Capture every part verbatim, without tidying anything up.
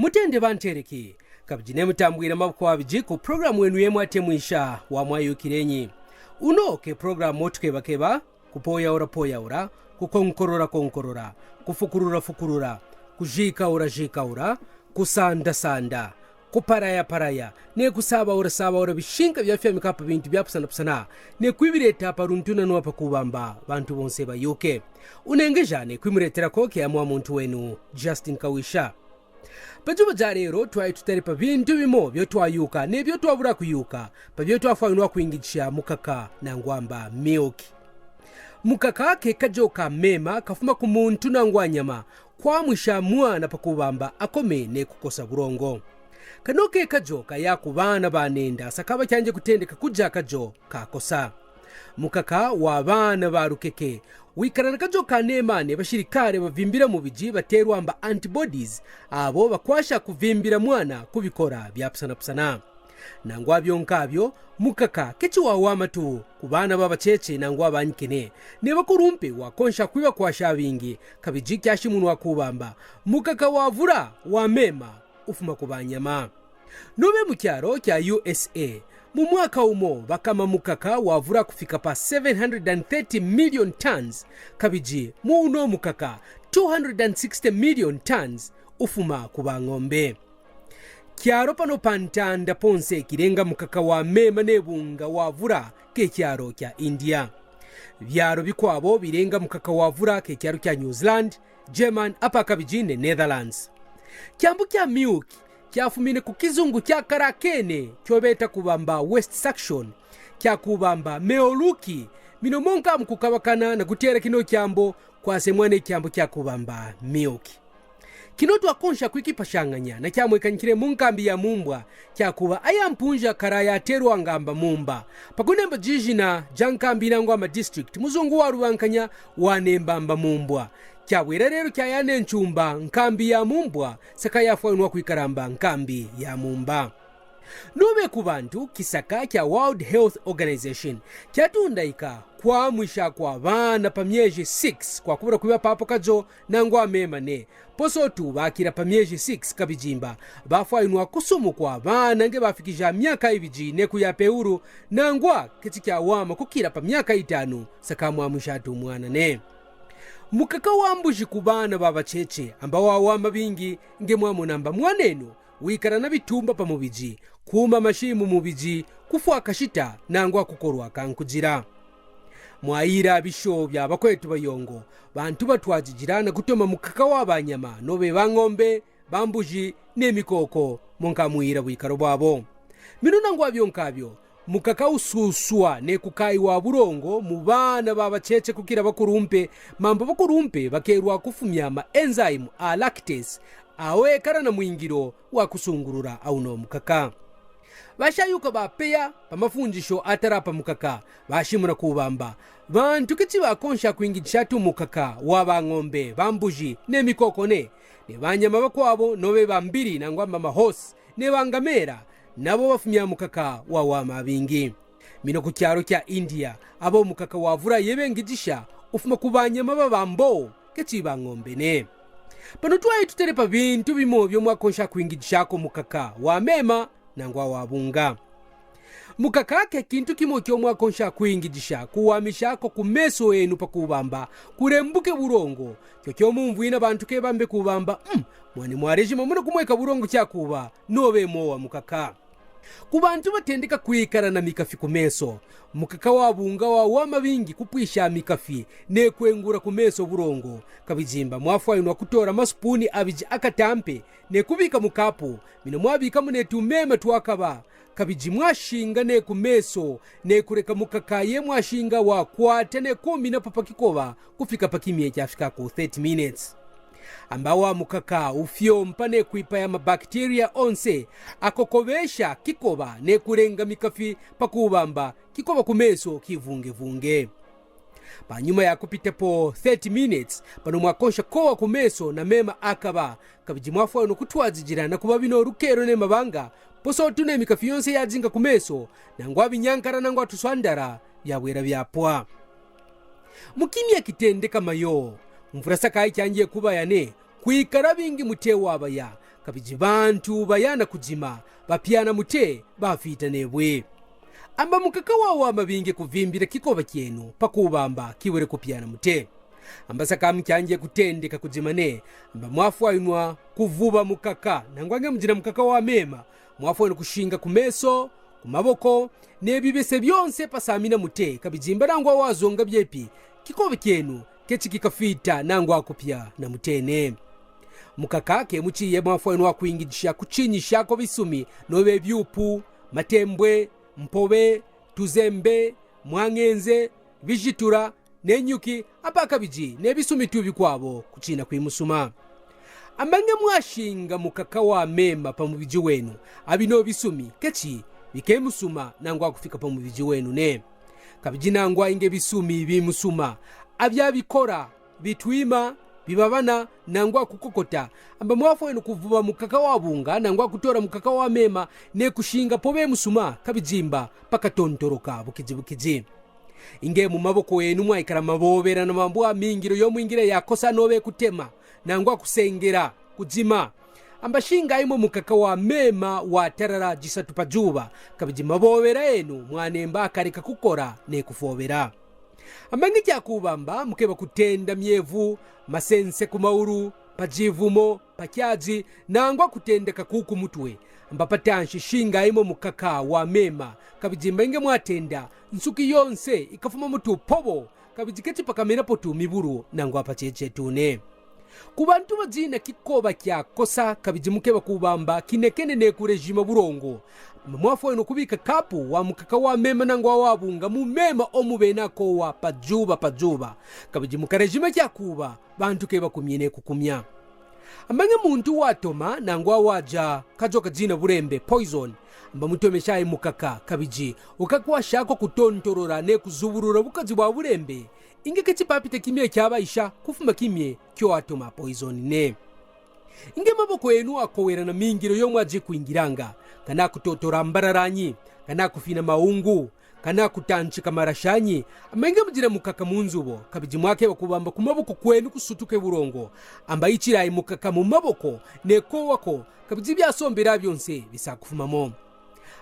Mutende bantereki, kabiji ne mutambwira mabukwa abiji ku program wenu yemwatemwisha wamwayukirenyi. Uno ke program otukebakeba, kupoyaura poyaura, kukonkorora konkorora, kufukurura fukurura, kujikaura jikaura, kusanda sanda, kuparaya paraya, ne kusabaura sabaura bishinka byafyamika pa bintu byapusana pusana, ne kwibireta pa runtunanwa pa kubamba bantu bonse bayuke. Unengeja ne kwimuretera koke amwa muntu wenu, Justin Kawisha. Pa juba ja rero twayi tutari pa bintu bimo byo twayuka ne byo twabura kuyuka, pa byo twafwanwa kwingisha mukaka nangwamba milk. Mukaka ke kajo ka mema kafuma ku muntu nangwa nyama, kwamwisha mwana pa kubamba akome ne kukosa burongo. Kano ke kajo kaya ku bana banenda sakaba kyanje kutendeka kuja kajo kakosa. Mukaka wa bana ba rukeke wikarana kajo ka nema ne bashirikare bavimbira mubiji baterwamba antibodies, abo bakwasha kuvimbira mwana kubikora byapusana pusana. Nangwa byo nkabyo, mukaka keti wawama tu ku bana babachece nangwa banyikene, ne bakurumpe wakonsha kwibakwasha bingi, kabiji kyashimunwa kubamba mukaka wavura wa mema ufuma ku banyama. Nube mu kyaro kya U S A, mu mwaka umo bakama mukaka wavura kufika pa seven hundred and thirty million tons, kabiji mu uno mukaka two hundred and sixty million tons ufuma ku bang'ombe. Kyaro pano pa ntanda ponse kirenga mukaka wa mema nebunga wavura ke kyaro kya India. Byaro bikwabo birenga mukaka wavura ke kyaro kya New Zealand, German, apa kabiji ne Netherlands. Kyambo kya milk kyafumine ku kizungu kya karakene, kyo beta kubamba West Saxon, kya kubamba meoluki, mino monka mukukabakana na kutera kino kyambo kwasemwa ne kyambo kya kubamba milk. Kino twakonsha kwikipashanganya na kyamwekanyikire mu nkambi ya mumbwa, kyakuba aya mpunja kara yaterwa ngamba mumba. Pakunemba jijina ja nkambi nangwa ma district, muzungu warubankanya wanembamba mumbwa. Kyabwera rero kyayane nchumba nkambi ya mumbwa, saka yafwanwa kwikaramba nkambi ya mumba. Nube ku bantu, kisaka kya World Health Organization kyatundaika kwamwisha kwa bana pa myeji six kwakubura kwiba papo kajo nangwa mema ne poso tu bakira pa myeji six kabijimba, bafwainwa kusumu kwa bana nge bafikija myaka ibiji ne kuya peuru, nangwa keti kyawama kukira pa myaka itanu saka mwamwisha tu mwana ne. Mukaka wa mbuji ku bana babachece amba wawama bingi, nge mwamonamba mwanenu wikara na bitumba pa mubiji, kuma mashimu mubiji, kufwa kashita nangwa kukorwa kankujira. Mwayira bisho bya bakwetu bayongo, bantu batwajijira na kutoma mukaka wa banyama, nobe ba ng'ombe, ba mbuji, ne mikoko, monka mwira bwikaro bwabo. Mino nangwa byo nkabyo, mukaka ususwa ne kukayi wa burongo mu bana babachece kukira bakurumpe, mambo bakurumpe bakerwa kufumya ma enzyme a lactase, awo ekara na mwingiro wa kusungurura auno mukaka. Bashayuka bapeya pa mafunjisho atara pa mukaka, bashimuna kubamba bantu keti bakonsha kwingijisha tu mukaka wa ba ng'ombe, ba mbuji, ne mikoko ne, ne banyama bakwabo, nobe ba mbiri nangwa ma mahorse, ne ba ngamera, nabo bafumya mukaka wawama bingi. Mino ku kyaro kya India, abo mukaka wavura yebengijisha ufuma ku banyama ba bambo, keti ba ng'ombe ne. Pano twayi tutere pa bintu bimo byo mwakonsha kwingijishako mukaka wa mema nangwa wa bunga. Mukaka ke kintu kimo kyo mwakonsha kwingijisha kuwamishako ku meso enu pa kubamba kurembuke burongo, kyo kyo mumvwina bantu ke bambe kubamba, mm, mwani mwarejima muno kumweka burongo kyakuba nobe mowa mukaka. Ku bantu batendeka kwikara na mikafi ku meso, mukaka wa bunga wawama bingi kupwisha mikafi ne kwengura ku meso burongo. Kabijimba mwafwainwa kutora masupuni abiji akatampe ne kubika mu kapu, mino mwabikamu ne tumema twakaba, kabiji mwashinga ne ku meso, ne kureka mukaka ye mwashinga wakwata ne kumina pa pakikoba kufika pa kimye kyafika ku thirty minutes. Amba wa mukaka ufyompa ne kwipa ya mabakteria onse akokobesha kikoba ne kurenga mikafi pa kubamba kikoba ku meso kivungevunge. Panyuma ya kupita po thirty minutes, pano mwakonsha kowa ku meso na mema akaba, kabiji mwafwayo nokutwajijira na kuba bino rukero ne mabanga, poso tu ne mikafi yonse yajinga ku meso, nangwa binyankara nangwa tuswandara byabwera byapwa. Mu kimya kitendeka mayo, mvura sakayi kyangiye kubaya ne kwikara bingi mute wabaya, Kabiji bantu bayana kujima, bapyana mute, bafita nebwi. Amba mukaka wa wama bingi kuvimbira kikoba kyenu, pakubamba kiwere kupyana mute. Amba sakamu kyange kutendeka kujima ne, amba mwafwainwa kuvuba mukaka, nangwa nge mujina mukaka wa mema, mwafwainwa kushinga ku meso, ku maboko, nebi byose byonse pasamina mute, kabijimba nangwa wazonga byepi, kikoba kyenu, kechi kikafita nangwa kupyana mutene. Mukaka ke muchiye mwafwainwa kwingijisha kuchinyisha kwa bisumi, nobe byupu, matembwe, mpobe, tuzembe, mwangenze, bijitura, nenyuki, amba kabiji, nebisumi tu bikwabo kuchina kwimusuma. Amba nge mwashinga mukaka wa mema pa mubiji wenu, abi no bisumi, kechi, bike musuma, nangwa kufika pa mubiji wenu ne. Kabiji nangwa inge bisumi bimusuma, abya bikora, bitwima, bibabana, nangwa kukokota, amba mwafwainwa kuvuba mukaka wa bunga, nangwa kutora mukaka wa mema, ne kushinga pobe musuma, kabijimba, pakatontoroka, bukiji bukiji. Inge mu maboko enu mwaikara mabobera na mambu a mingiro yo mwingira yakosa nobe kutema, nangwa kusengera, kujima. Amba shingaimo mukaka wa mema watarara jisatu pa juba, kabiji mabobera enu mwanemba akareka kukora ne kufobera. Amba nge kyakubamba mukeba kutenda myevu, masense ku mauru, pa jivumo, pa kyaji, nangwa kutenda kakuku mutwe. Amba patanshi shingaimo mukaka wa mema, kabijimba inge mwatenda, nsuki yonse ikafuma mutu pobo, kabiji kechi pakamena potu miburu, nangwa pacheche tune. Ku bantu bajina kikoba kyakosa, kabiji mukeba kubamba kinekene ne kurejima burongo. Amba mwafwainwa kubika kapu wa mukaka wa mema nangwa wa bunga mu mema omu bena kowa pa juba pa juba. Kabiji mukarejima kyakuba, bantu ke bakumye ne kukumya. Amba nge muntu watoma, nangwa waja kajo kajina burembe, poison. Amba mutomeshayi mukaka, kabiji, ukakwashako kutontorora ne kuzuburura bukaji bwa burembe. Inge kechi papita kimye kyabaisha, kufuma kimye kyo watoma poison ne. Inge maboko enu akowera na mingiro yo mwaji kwingiranga, kana kutotora mbararanyi, kana kufina maungu, kana kutanchika marashanyi, amba inge mujina mukaka mu nzubo, kabiji mwakeba kubamba ku maboko kwenu kusutuke burongo, amba ichirayi mukaka mu maboko, ne kowako, kabiji byasombera byonse bisakufumamo.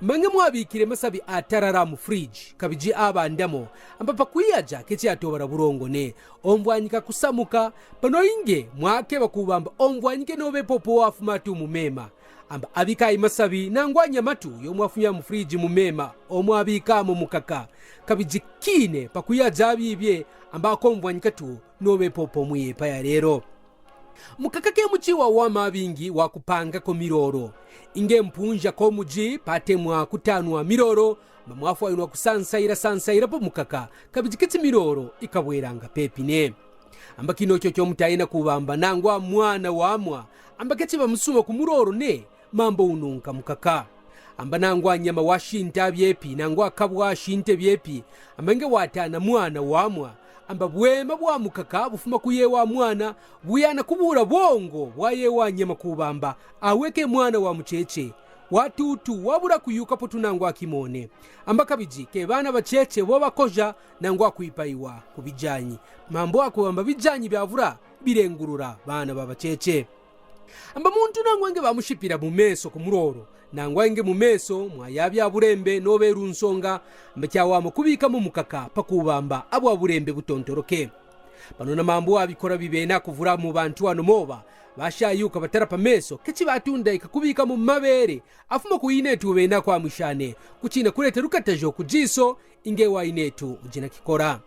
Amba nge mwabikire masabi atarara mu fridge, kabiji abandamo, amba pakwiyaja kechi atobara burongo ne, omvwanyika kusamuka, pano inge mwakeba kubamba omvwanyike nobe popo wafuma tu mu mema. Amba abikayi masabi, nangwa nyama tu yo mwafumya mu fridge mu mema, omwabikamo mukaka, kabiji kine pakwiyaja bibye, amba akomvwanyika tu nobe popo mwiyepa ya rero. Mukaka ke muchi wa wama bingi wa kupanga ko miroro. Inge mpunja ko muji patemwa kutanwa miroro, amba mwafwainwa kusansaira sansaira po mukaka, kabiji kechi miroro ikabweranga pepi ne. Amba kino kyo kyo mutayina kubamba nangwa mwana wamwa, amba kechi bamusuma ku muroro ne, mambo ununka mukaka. Amba nangwa nyama washinta byepi, nangwa kabwa ashinte byepi, amba inge watana mwana wamwa, amba bwema bwa mukaka bufuma ku ye wa mwana, buyana kubura bwongo bwa ye wa nyama kubamba, aweke mwana wa mucheche, watutu, wabura kuyuka potu nangwa kimone. Amba kabiji ke bana bacheche bo bakoja, nangwa kwipaiwa ku bijanyi. Mambo akubamba bijanyi byabura birengurura bana ba bacheche. Amba muntu nangwa inge bamushipira mu meso ku muroro, nangwa inge mu meso mwa yabya burembe nobe runsonga, amba kyawama kubikamo mukaka pakubamba abwa burembe butontoroke. Pano na mambo abikora bibena kuvura mu bantu ano moba, bashayuka batara pa meso, kechi batundaika kubikamo mabere, afuma ku inetu bena kwa mwishane, kuchina kureta rukatajo ku jiso, inge wa inetu ujina kikora.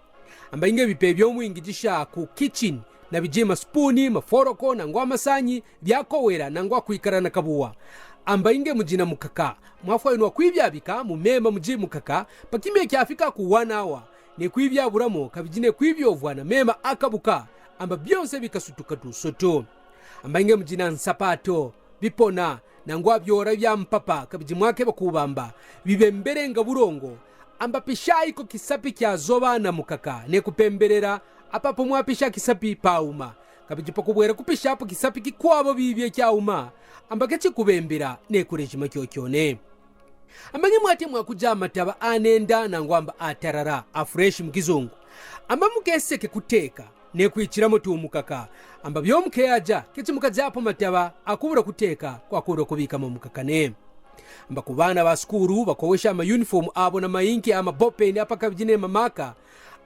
Amba inge bipe byo mwingijisha ku kitchen, na bijima spuni, maforoko, nangwa masanyi, byakowera, nangwa kwikara na kabuwa. Amba inge mujina mukaka, mwafwainwa kwibyabika mu mema muji mukaka, pakime kyafika ku one hour, ne kwibyaburamo, kabiji ne kwibyovwa na mema akabuka, amba byonse bikasutuka tusoto. Amba inge mujina nsapato, bipona, nangwa byora bya mpapa, kabiji mwakeba kubamba, bibemberenga burongo, amba pishayi ko kisapi kya zoba na mukaka, ne kupemberera, apapo mwapisha kisapi pauma, kabiji pakubwera kupishapo kisapi kikwabo bibye kyauma, amba kechi kubembera, ne kurejima kyokyone. Amba nge mwatemwa kuja amataba anenda nangwa amba atarara, a fresh mu kizungu. Amba mukeseke kuteka, nekwiciramo tu mukaka. Amba byomukeyaja, keti mukajyapo mataba, akubura kuteka, kwakubura kubikamo mukaka ne. Amba ku bana ba sukuru, bakowesha amayunifomu abo na mayinki, amabopeni, apakabijine mamaka.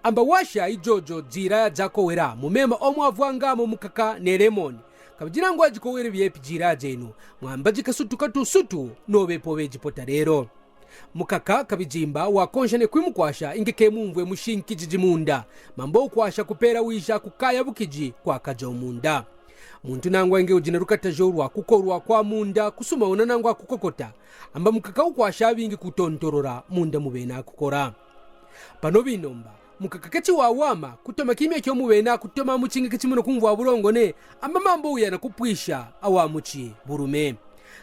Amba washa ijojo jira yajakowera, mumema omwavwangamo mukaka ne lemoni. Kabijina ngwajikowere byepi jira jenu, mwamba jikasutuka tusutu, nobepo bejipota rero. Mukaka kabijimba wakonsha ne kwimukwasha ingeke mumvwe mushinkijiji munda. Mambo ukwasha kupera wisha kukaya bukiji kwakajo munda. Muntu nangwa inge ujina rukatajo rwa kukorwa kwa munda kusuma una nangwa kukokota. Amba mukaka ukwasha bingi kutontorora munda mubena kukora. Pano binomba, mukaka keti wawama, kutoma kimya kyo mubena kutoma muchinga keti muna kumvwa burongo ne, amba mambo uyana kupwisha awa muchi burume.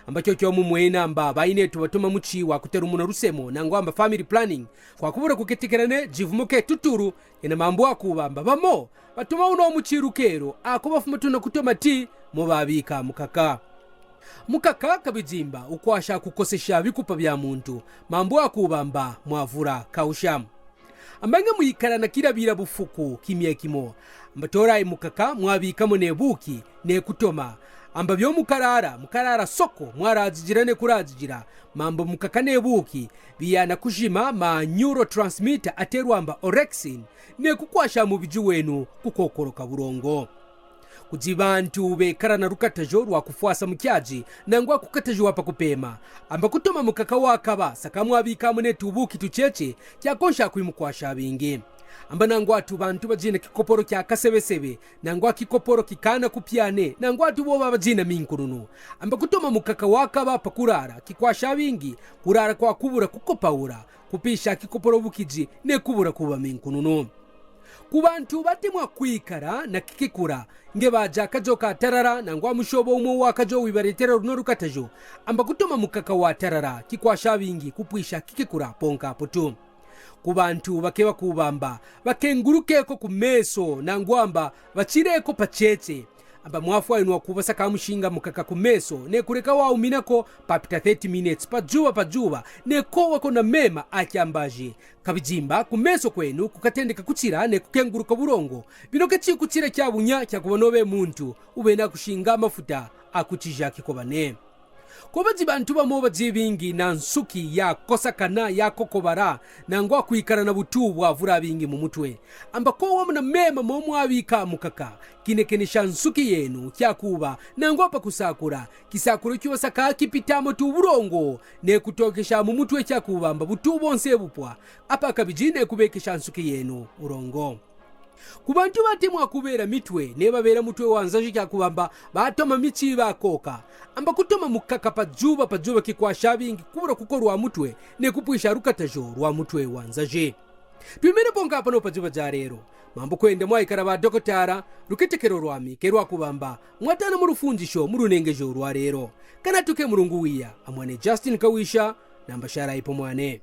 Amba kyokyo mumwena amba bainetu batuma muchi wa kuterumuna rusemo, nangwa amba family planning, kwakubura kuketekerane, jivumo ke tuturu, ena mambo akuba amba bamo, batuma uno muchi rukero, akuba fuma tuna kutoma ti, mo babika mukaka. Mukaka kabijimba, ukwasha kukosesha bikupa bya muntu, mambo akuba amba mwavura kausha. Amba inge mwikarana kirabira bufuku kimya kimo. Amba torai mukaka mwabikamo ne buki, ne kutoma. Amba byo mukarara, mukarara soko, mwarajijira ne kurajijira. Mambo mukaka ne buki, biyana kujima ma neurotransmitter aterwa amba orexin, ne kukwasha mubiji wenu kukokoroka burongo. Kuji bantu bekarana rukatajo rwa kufwasa mukyaji, nangwa kukatajiwa pakupema. Amba kutoma mukaka wakaba, saka mwabikamo ne tubuki tucheche, kyakonsha kwimukwasha bingi. Amba nangwa tu bantu bajina kikoporo kya kasebesebe, nangwa kikoporo kikana kupyane, nangwa tu boba bajina minkununu. Amba kutoma mukaka wakaba pakurara, kikwasha bingi, kurara kwakubura kukopaura, kupisha kikoporo bukiji, ne kubura kuba minkununu. Ku bantu batemwa kwikara na kikikura, nge baja kajo ka tarara, nangwa mushobo umwe wa kajo wibaretera runo rukatajo, amba kutoma mukaka wa tarara, kikwasha bingi kupwisha kikikura ponka apo tu. Ku bantu bakeba kubamba, bakengurukeko ku meso, nangwa amba bachireko pacheche. Amba mwafwainwa kubasa kamushinga mukaka ku meso, ne kureka wauminako papita thirty minutes, pajuba pajuba, ne kowako na mema akyambaji. Kabijimba, ku meso kwenu kukatendeka kuchira ne kukenguruka burongo. Bino keti kuchira kyabunya kyakuba nobe muntu, ube nakushinga amafuta akuchija kikobane. Kobaji bantu bamo baji bingi na nsuki yakosakana, yakokobara, nangwa kwikara na butu bwavura bingi mu mutwe. Amba kowa muna mema mo mwabika mukaka, kinekenesha nsuki yenu kyakuba, nangwa pakusakura, kisakuro kiwasaka kipitamo tu burongo, ne kutokesha mu mutwe kyakuba amba butu bonse bupwa, apa kabiji ne kubekesha nsuki yenu burongo. Ku bantu batemwa kubera mitwe, ne babera mutwe wa nzaji kyakuba amba batoma michi bakoka, amba kutoma mukaka pajuba pajuba kikwasha bingi kubura kukorwa mutwe, ne kupwisha rukatajo rwa mutwe wa nzaji. Twimene ponka pano pajuba ja rero. Mambo kwenda mwaikara ba dokotara, ruketekero rwami kerwa kubamba, mwatana mu rufunjisho mu runengejo rwa rero. Kanatuke murungu wiya, amwane Justin Kawisha, namba shara ipo mwane.